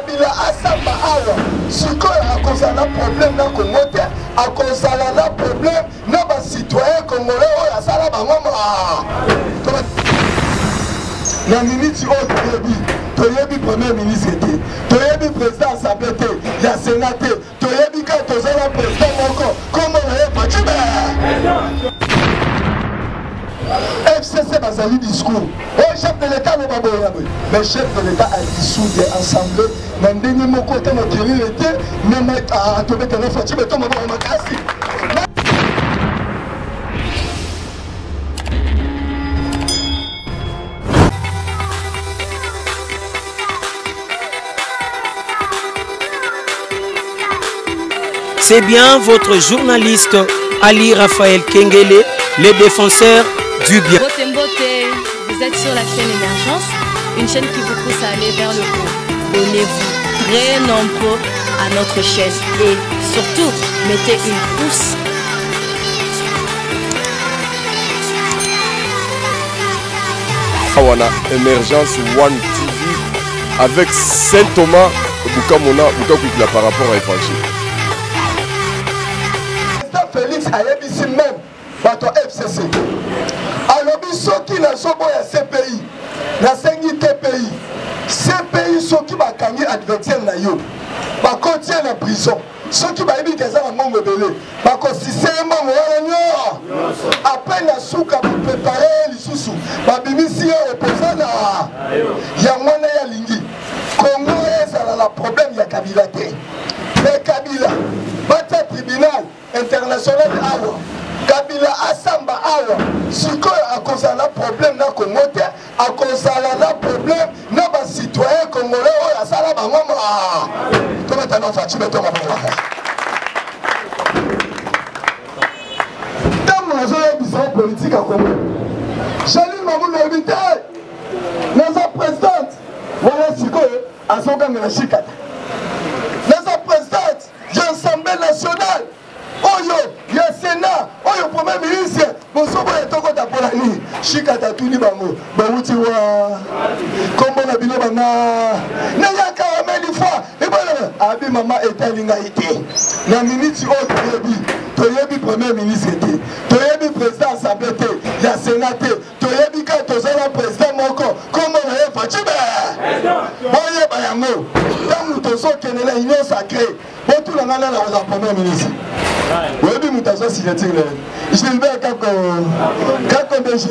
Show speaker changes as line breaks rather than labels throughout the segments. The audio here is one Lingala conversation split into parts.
Kabila asamba awa sikoyo akozala na problème na Congo te, akozala na problème na ba citoyen congolais oyo asala bango ma na miniti oyo toyebi toyebi premier ministre te, toyebi président assemblée te ya sénat te, toyebi kaka toza na président moko kombo na ye Fatshi. FCC bazali discours oyo chef de l'état aloba boye na boye, mais chef de l'état adissoudre assemblée na ndenge moko ata makelele te, meme tobetana Fatshi beto maboko makasi.
C'est bien votre journaliste Ali Raphaël Kengele, le défenseur du bien.
Mbote Mbote, vous êtes sur la chaîne Émergence, une chaîne qui vous pousse à aller vers le haut. Donnez-vous très nombreux à notre chaîne et surtout, mettez une pouce.
Awa na Emergence One TV avec Saint Thomas Bukamona Bukakwikila par rapport à évangile.
Président Félix ayebisi même bato ya FCC alobi soki nazoboya CPI nasengi TPI. CPI soki bakangi adversaire na yo bakoti ye na prison, soki bayebi ke eza na mbongo ebele bakosise ye mbongo wana nyonso, apres na suka baprepare ye lisusu babimisi ye opposant na yango wana. Ye alingi Congo ezala na problème ya Kabila te, mais Kabila batia tribunal international awa, Kabila asamba awa sikoyo akozala na problème na Congo te, akozala na problème na ba citoyen congolais oyo asala bango ma tobeta na Fatshi beto maboko makasi. Ntango nazoyebisa yo politike ya Congo, Jeanine Mabunda olobi te naza présidente wana, sikoyo azogangela shikata naza présidente ya assemblée nationale oyo ya sénat oyo premier ministre bozoboya tokota mpo na nini? Shikata atuni bango bawuti wa kombo na bino bana nayaka ameli fois ebana abi mama etali ngai te. Na miniti oyo toyebi toyebi premier ministre te, toyebi président assemblée te ya sénat te, toyebi kaka toza na président moko kombo na ye Fatshi. Boyeba yango, ntango tozokende na union sacrée, botuna ngai nani akozala premier ministre. Oyebi moto azwa signature na ye, Gilbert Kako Kakondeje.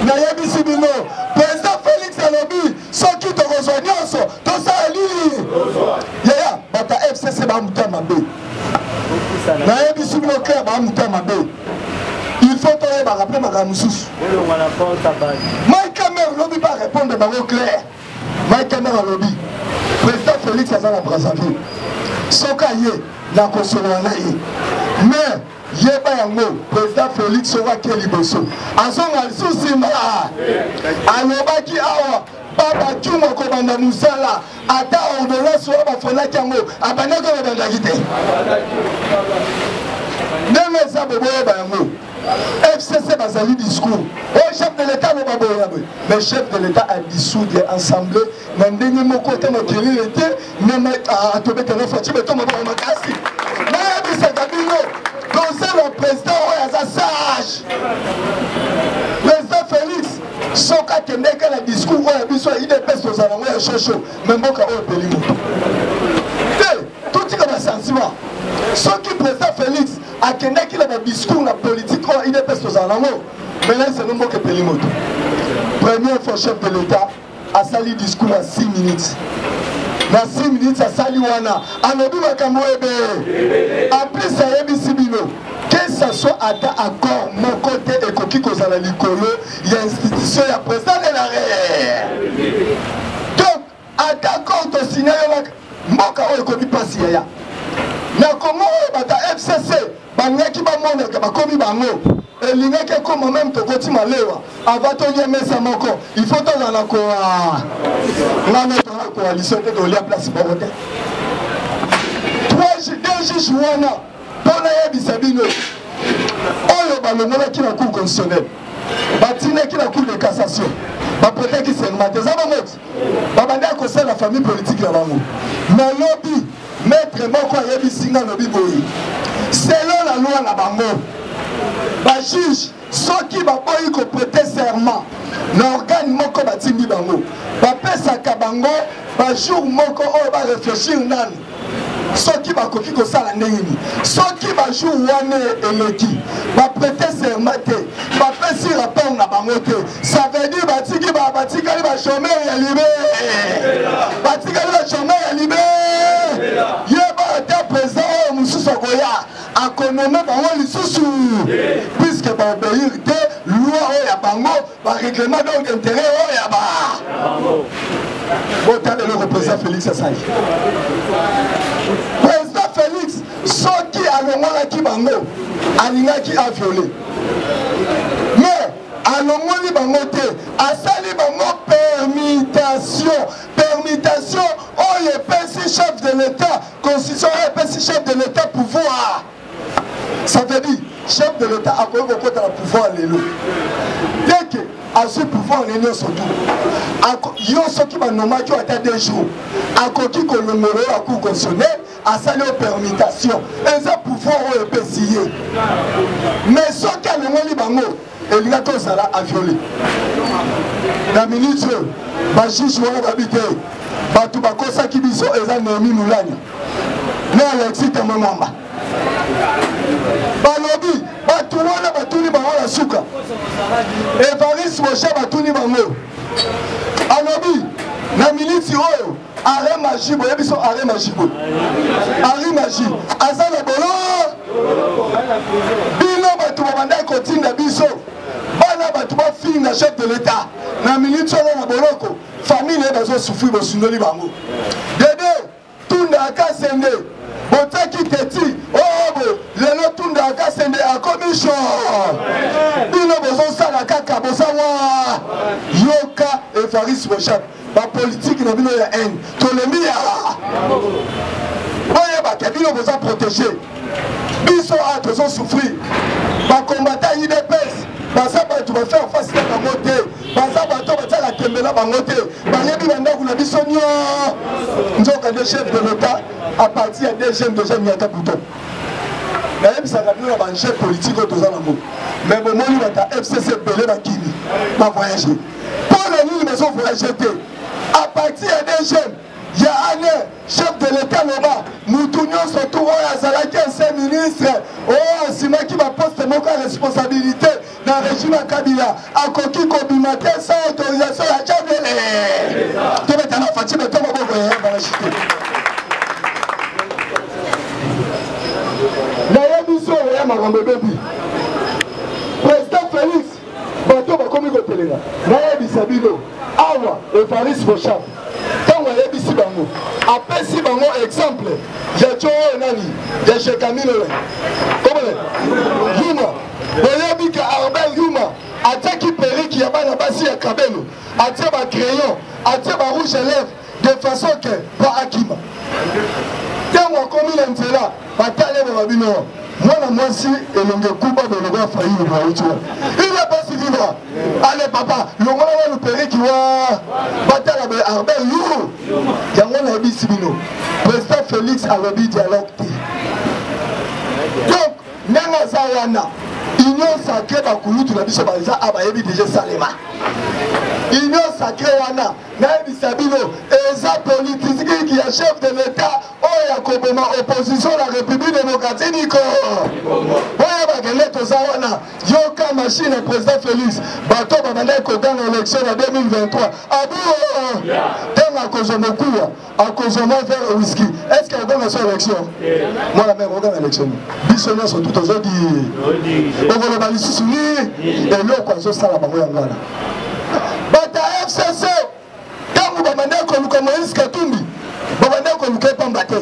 Nayebisi bino, président Félix alobi soki tokozwa nyonso tosala nini? Yaya, bato ya FCC bamuta mabe, nayebisi bino clair, bamuta mabe. Il faut toyebaka mpe makambo mosusu. Mike Kamer lobi ba répondre bango clair. Mike Kamer alobi président Félix aza na Brazzaville, soki aye nakosolola na ye, mais yeba yango, président Félix soki ake liboso azonga lisusu nsima. Alobaki awa baba Kyungu akobanda mosala, ata ordonnance wana bafonaki yango abandaki oyo babandaki te. Ndenge eza boboyeba yango, FCC bazali discours oyo chef de l'état aloba boye na boye, mais chef de l'état adissoudre assemblée na ndenge moko ata makelele te, meme tobeta na Fatshi beto maboko makasi. Nayebisaka bino toza na président oyo aza sage, président Félix. Soki akendeki na discours oyo ya biso ya UDPS tozala yango ya shosho, me mboka oyo epeli moto te. Totika basentiment. Soki président Félix akendaki na badiscours na politique oyo UDPS tozala yango, maintenant mboka epeli moto. Première fois chef de l'état asali discours ya 6 minutes, na 6 minutes asali wana alobi makambo ebele. En plus ayebisi bino que ça soit ata accord moko te ekoki kozala likolo ya institution ya président de la République. Donc ata accord tosigne yo, mboka oyo ekomi mpasi yaya. Na Kongo oyo bato ya FCC balingaki bamonaka bakomi bango elingaki ekoma meme tokoti malewa avant tolia mesa moko, il faut tozala na koa ngana toza na coalition te, tolia place moko te. Deux juges wana mpo nayebisa bino oyo balongolaki na cour constitutionnelle. Batindaki na cour de cassation, bapretaki serment te. Eza bongo ti babandaki kosala famille politique na bango. Mais lobi maître moko ayebisi nga, lobi boye, selon la loi na bango, bajuge soki baboyi koprete serment na organe moko batindi bango, bapesaka bango bajour moko oyo bareflechir nanu soki bakoki kosala ndenge nini. Soki bajour wana eleki, baprete serment te, bapesi rapport na bango te, ça veut dire batiki batikali bachômeur ya libe, batikali bachômeur ya libe. Yeba ata président oyo mosusu akoya akonome bango lisusu, puisque baobéir te loi oyo ya bango, barèglement donc intérêt oyo ya ba. Botala eloko président Félix asali. Président Félix soki alongolaki bango, alingaki aviole, mais alongoli bango te, asali bango permutation. Permutation oyo epesi chef de l'État, constitution oyo epesi chef de l'État pouvoir. Ça veut dire chef de l'État akoki kokota na pouvoir lelo dès que azwi pouvoir ne nyonso tu yo soki banomaki yo ata 2 jours, akoki kolongola oyo ya cour constitutionnelle, asali yo permutation. Eza pouvoir oyo epesi ye. Mais soki alongoli bango, elingaki ozala aviole. Na minute oyo bajuge wana babi te, bato bakosaki biso, eza Néhémie Mwilanya na Alexis Thambwe Mwamba. Balobi bato wana batuni bango na suka, Evariste Boshab batuni bango, alobi na miniti oyo arrêt magie, boyebi so arrêt magie boye, arrêt magie aza na bolo. Bino bato babandaki kotinda biso bana bato bafinga chef de l'État, na miniti oyo na boloko, famille na ye bazosouffrir, bosundoli bango. Dede Tunda Akasende botiaki teti oyo boye, lelo Tunda Akasende akomi sho. Bino bozosala kaka bosawa. Yoka Evariste Boshab, bapolitike na bino ya haine tolembi ya boyebake bino boza protégé, biso a tozosouffrir. Bakombata UDPS baza bato bafaire face na bango te, baza bato batiaka tembe na bango te, bayebi bandako na biso nyo. Nzoka nde chef de l'État à partir ya DGM déjà miata bouton. Nayebisaka bino na baenjeu politique oyo toza nango, mais bomoni bato ya FCC ebele bakimi, bavoyage. Mpo na nini bazovoyage te? À partir ya DGM ya année, chef de l'État loba mutu nyonso tu oyo azalaki ancien ministre, oyo asimaki baposte moko ya responsabilité na régime ya Kabila, akoki kobima te sans autorisation ya chef de l'État. Tobeta na Fatshi beto maboko ya balashite. Nayebi so oyo ya makambo ebebi. Président Félix, bato bakomi kotelenga. Nayebisa bino awa, Evariste Boshab ntango ayebisi bango, apesi bango exemple ya tio oyo nani ya Gécamines oyo komone Yuma. Boyebi ke Albert Yuma atiaki perruque ya bana basi ya Kabelo, atie bacrayon, atie barouge à lèvres, de façon ke mpo akima. Ntango akomi na nzela, batalema babino mwana mwasi elongi ekuba boloko ya Fayulu bauti wana, il n'est pas suivre. Ale papa, longola nanu perruque wa batala boye Albert yu yango. Nayebisi bino, président Félix alobi dialogue te. Donc ndenge aza wana, union sacrée, bakulutu na biso baza a bayebi déjà esalema. Union sacrée wana, nayebisa bino, eza politike ya chef de l'État oyo ya koboma opposition na République démocratique du Congo. Boyebake nde toza wana. Yoka machine ya président Félix, bato babandaki koganga élection na 2023 abu ntango akozwa mokuwa, akozwa mwa verre whisky, est ce que akoganga so élection? Mwana mare oganga élection, biso nyonso tu tozodi okoloba lisusu ni eloko azosala bango yango wana. Bata FCC ntango babandaki koluka Moïse Katumbi, babandaki koluka ye pamba te.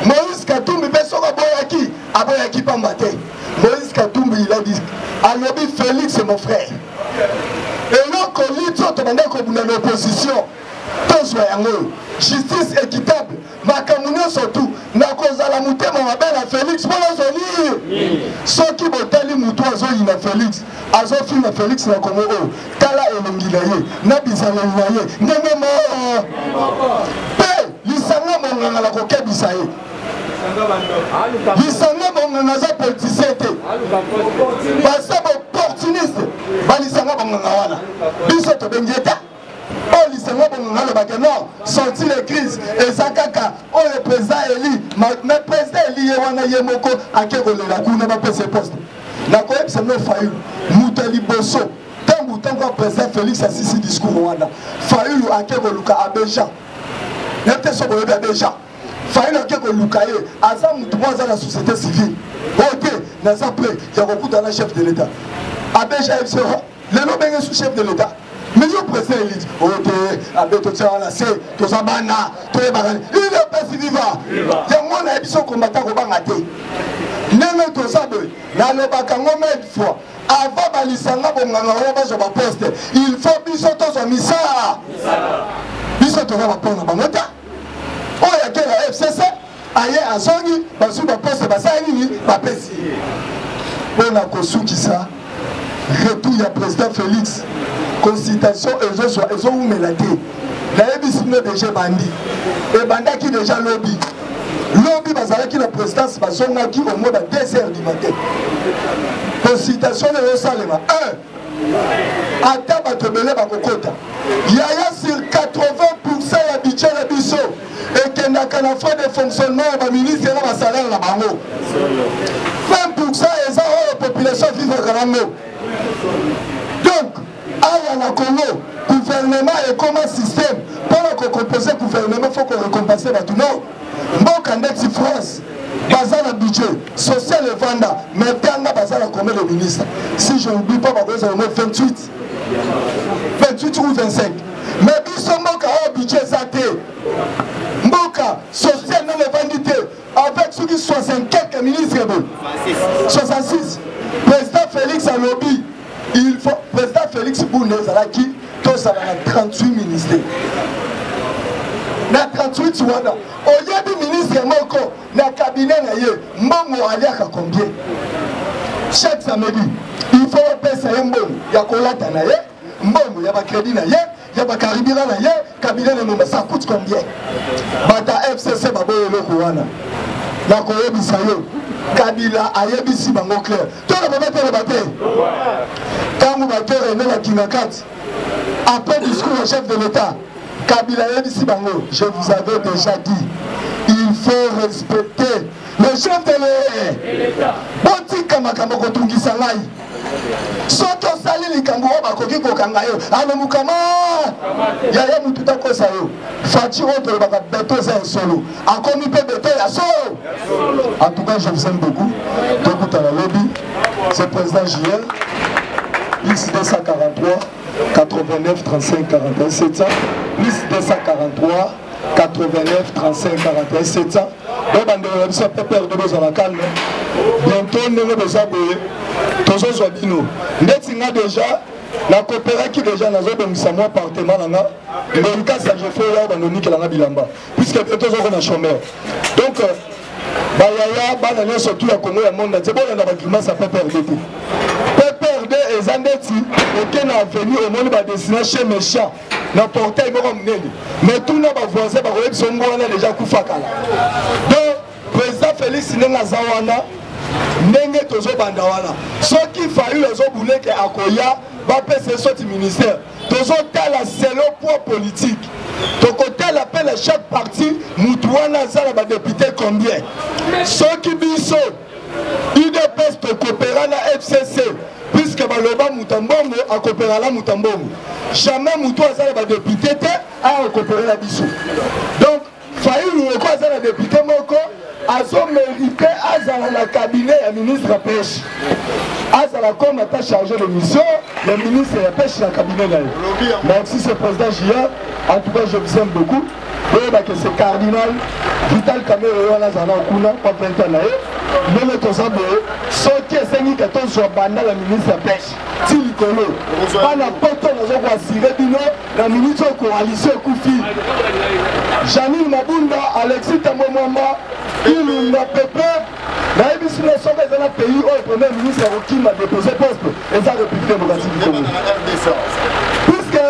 Moïse Katumbi mpe soki aboyaki, aboyaki pamba te. Moïse Katumbi, il a dit, alobi: Félix mon frère, eloko liti oyo tobandaki kobunda na opposition, tozwa yango oyo, justice équitable, makambo nyonso tu. Nakozala motema mabe na Félix mpo nazwa nini? Soki botali motu azoyina Felix, azofinga Felix na Kongo oyo, tala elongi na ye na bizaleli na ye ndenge mo mpe lisanga monganga na kokebisa ye. Lisanga bonganga aza politicien te, baza baopportuniste balisanga bonganga wana. Biso tobengi ye te oyo lisanga bonganga alobaka non, sorti le crise eza kaka oyo président eli. Mais président eli ye wana ye moko ake kolela kuna bapesa ye poste. Nakoyebisa bino, Fayulu moto ya liboso, ntango ya président Félix asisi discours wana, Fayulu ake koluka Abeja. Nayebi te so boyebi Abeja. Fayulu ake koluka ye, aza motu moko aza na société civile oyo te. Naza prêt ya kokutana na chef de l'État. Abeja ayebisi lelo benge sous chef de l'État, mais yo président élite oyo te, abe totia wana se toza bana toyebaka UDPS viva. Yango nayebi so kombata kobanga te. Ndenge toza boye, nalobaka ngo maintes fois, avant balisanga bonganga oyo bazwa baposte, il faut biso tozwa misala. Biso toza bapona bango te. Oyo ake na FCC, aye azongi, bazwi baposte, basali nini, bapesi ye. Mpona kosukisa, retour ya président Félix, consultation ezozwa, ezowumela te. Nayebisi bino deja, ebandi, ebandaki deja lobi. Lobi bazalaki na présidence, bazongaki au moins ba 2 heures du matin. Consultation ezosalema 1, ata bato ebele bakokota. Yaya, sur 80 ya budget na biso ekendaka na frais de fonctionnement ya baministre na basalaire na bango, 20 eza oyo population vivraka nango. Donc awa na Congo, gouvernement ekoma système mpona kocompose gouvernement, faut korécompense bato. Non, mboka ndeti France baza na budget social evanda, mais tanga baza na combien de ministres? Si je n'oublie pas, bakozala au moins 28, 28 ou 25. Mais biso mboka oyo budget eza te, mboka social nano evandi te, avec soki 60 quelques ministres boye, 66. Président Félix alobi il faut, président Félix Bunde ezalaki tozala na 38 ministère. Na 38 wana, oyebi ministre moko na cabinet na ye mbongo aliaka combien chaque samedi? Il faut bapesa ye mbongo ya kolata na ye, mbongo ya bacrédit na ye, ya bacarburant na ye, cabinet na momba, ça coûte combien? Bata FCC baboya eloko wana. Nakoyebisa yo, Kabila ayebisi bango clair. Toloba batoloba te, ntango bakere nde bakinga kati après discours ya chef de l'État, Kabila ayebisi bango: je vous avais déjà dit, il faut respecter le chef de l'État. Botika makambo kotungisa ngai. Soki osali likambo oyo bakoki kokanga yo, alomukama yaya mutu takosa yo. Fatshi oyo tolobaka beto eza ya solo, akomi mpe beto ya solo. En tout cas, je vous aime beaucoup. Tokutana lobi. C'est président JL, plus 243 89 35 41 700, plus 243 89 35 41 700. Donc bandeko na biso ya PPRD, bozala calme. Bientôt, ndenge boza boye, tozozwa bino. Ndeti nga déjà nakooperaki déjà, nazobongisa mwa appartement na nga ndengkasa, je fais ya bandonikelanga bilamba, puisque bientôt ozokoma chômeur. Donc bayaya, bana nyonso tu ya Kongo, ya monde entier, bolanda bagrimace ya PPRD te. PPRD eza ndeti oke na avenue, omoni badessina chez méchant na portail moko monene, mais tuna bavoisin, bakoyebisa ngo wana deja kufa kala. Donc président Félix ndenge aza wana, ndenge tozobanda wana, soki Fayulu azobuleke akoya, bapesa ye soti ministère, tozotala selo poids politique, tokotala mpe na chaque parti mutu wana aza na badepute combien. Soki biso UDPS tokopera na FCC, puisque baloba moto ya mbongo akopera na moto ya mbongo, jamais motu aza na badepute te aya kokopera na biso. Donc Fayulu loko aza na député moko, azomérite azala na cabinet ya ministre ya pêche, azala comme ata chargé de mission ya ministre ya pêche na cabinet na ye. Merci, c'est président Gia. En tout cas, je vous aime beaucoup. Boyebake, c'est cardinal Vital Kamerhe wana azala na kuna pa 20 ans na ye. Ndenge toza boye, soki esengi ke tozwa banda na ministre ya pêche ti likolo, bana poto, nazo koasire bino na minute oyo coalition ekufi. Janine Mabunda, Alexis Tambo Mwamba, Ilunga Pepe. Nayebisi bino soki eza na pays oyo premier ministre akokima depose poste eza République démocratique du Congo. Puisque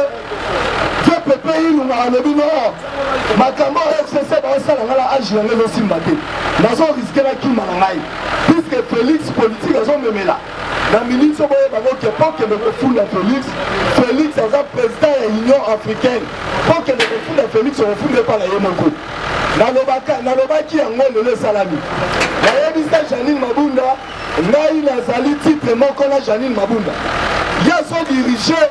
vieux Pepe Ilunga alobi non, makambo oyo FCC baosala ngai na age na ngai ezosimba te, nazo riske nakima na ngai puisque Félix politique azomemela na minute oyo boyeba ngo ke mpo kende kofunda Félix, Félix aza président ya Union africaine, mpo kende kofunda Félix okofunda epa na ye moko. Nalobaka, nalobaki yango lelo esalami. Nayebisa Janine Mabunda, ngai nazali titre moko na Janine Mabunda. Ye azo diriger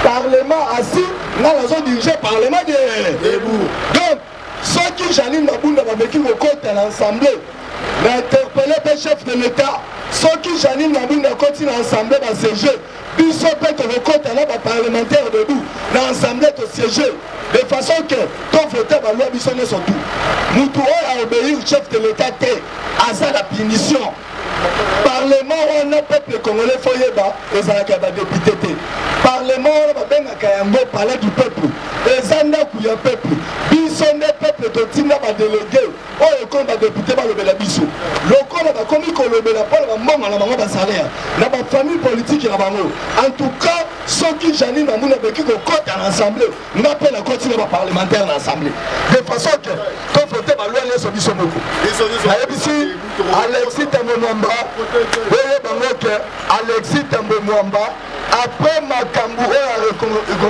parlement assis, ngai nazo diriger parlement de debout. Donc soki Janine Mabunda bameki kokota na assemblée, na interpelle mpe chef de l'État, soki Janine Mabunda akoti na assemblée ba siège, biso mpe tokokota na ba parlementaire debout na assemblée to siège de façon que to vote ba loi biso nyonso tout. Mutu oyo a obéir chef de l'État te aza na punition. Parlement wana peuple congolais faut yeba ezalaka ya ba député te. Parlement wana babengaka yango palais du peuple, eza ndako ya peuple. Biso nde peuple totinda ba délégué oyo ekomi ba député balobela biso, lokola bakomi kolobela mpo na bambongo na bango, ba salaire na ba famille politique na bango. En tout cas soki Janine Mabunda abeki kokota na assemblée, nga mpe nakoti na ba parlementaire na assemblée de façon que tovote ba loi nyonso biso moko. Nayebisi Alexis Thambwe Mwamba, boyeba ngo ke Alexis Thambwe Mwamba après makambo oyo ya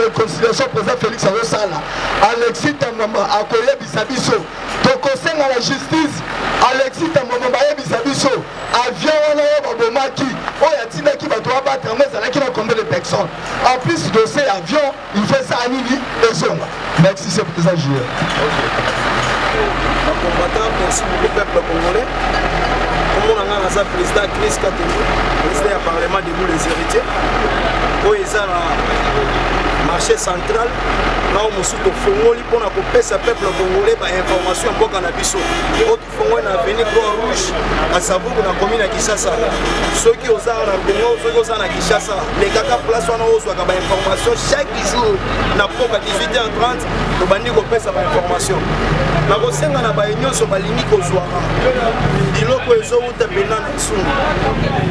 réconciliation président Félix azosala, Alexis Thambwe Mwamba akoyebisa biso, tokosenga la justice. Alexis Thambwe Mwamba ayebisa biso avion wana oyo babomaki, oyo atindaki bato babata yango ezalaki na combien de personnes. En plus dossier avion il fait ça nini ezonga. Merci, c'est président Julien.
Bacombattant, merci beaucoup peuple congolais. Komona nga naza président Chris Katembo, président ya parlement debout les héritiers, oyo eza na marché central na oyo mosusu tofongoli mpona kopesa peuple congolais bainformation ya mboka na biso. Oyo tofongoli na avenue Croix Rouge Kasavubu na commune ya Kinshasa. Soki oza na Congo, soki oza na Kinshasa, lekaka place wana ozwaka bainformation chaque jour na mpoka 18h30 tobandi kopesa bainformation. Nakosenga na baye nyonso balingi kozwaka biloko ezowuta mpena na esungu,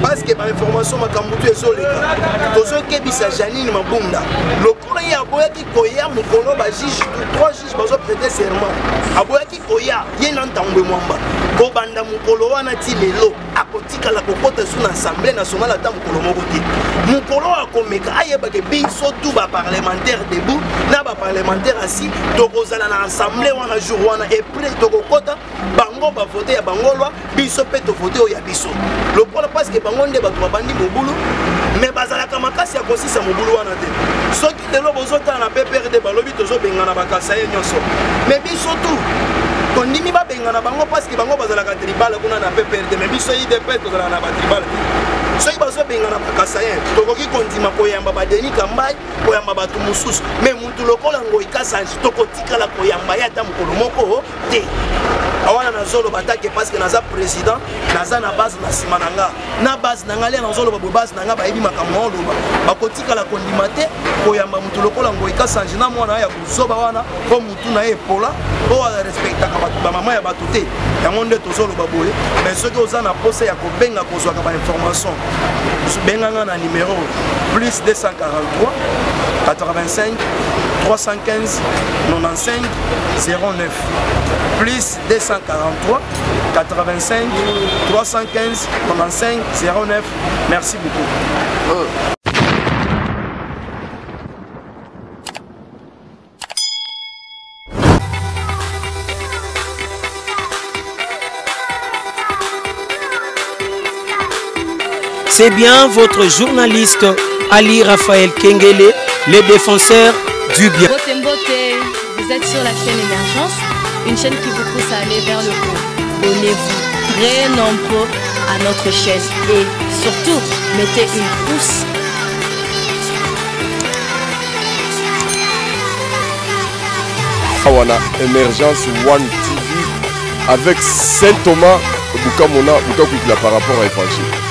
parce que bainformation makambo tu ezoleka. Tozokebisa Janine Mabunda lokola ye aboyaki koya mokolo ba juge, 3 juge bazo prêter serment, aboyaki koya ye na Ntambwe Mwamba. Kobanda mokolo wana ti lelo akotikala kokota su na assemblée nationale ata mokolo moko te. Mokolo oyo akomeka ayebake biso tu ba parlementaire debout na ba parlementaire assis tokozala na assemblée wana jour wana, et près tokokota bango bavote ya bango loi, biso mpe tovote oyo ya biso lokola, parce que bango nde bato babandi mobulu, mais bazalaka makasi ya kosisa mobulu wana te. Soki lelo bozotala na PPRD balobi tozobengana bakasaye nyonso, mais biso tu tondimi babengana bango parce que bango bazalaka tribal kuna na PPRD, mais biso UDPS tozalaka na batribal te. Soki bazobengana bakasaye, tokoki kondima koyamba badeni Kambai, koyamba bato mosusu, mais mutu lokola Ngoi Kasanji tokotikala koyamba ye ata mokolo moko te. Awana nazoloba take parce que naza président, naza na base na nsima na nga, na base na nga lia nazoloba boye, base na nga bayebi makambo naoloba, bakotikala kondima te koyamba motu lokola Ngoi Kasanji na mwana ya buzoba wana, mpo motu na ye epola oyo arespektaka bato bamama ya bato te. Yango nde tozoloba boye. Mais soki oza na posa ya kobenga kozwaka bainformation, benganga na numero plus 243 85 315 95 09, plus 243 85 315 95 09. Merci beaucoup.
C'est bien votre journaliste Ali Raphaël Kengele, le défenseur du bien.
Mbote Mbote, vous êtes sur la chaîne Émergence, une chaîne qui vous pousse à aller vers le haut. Donnez-vous très nombreux à notre chaîne et surtout, mettez une pouce.
Awana Émergence One TV avec Saint Thomas Bukamona Bukakwikila par rapport à Évangile.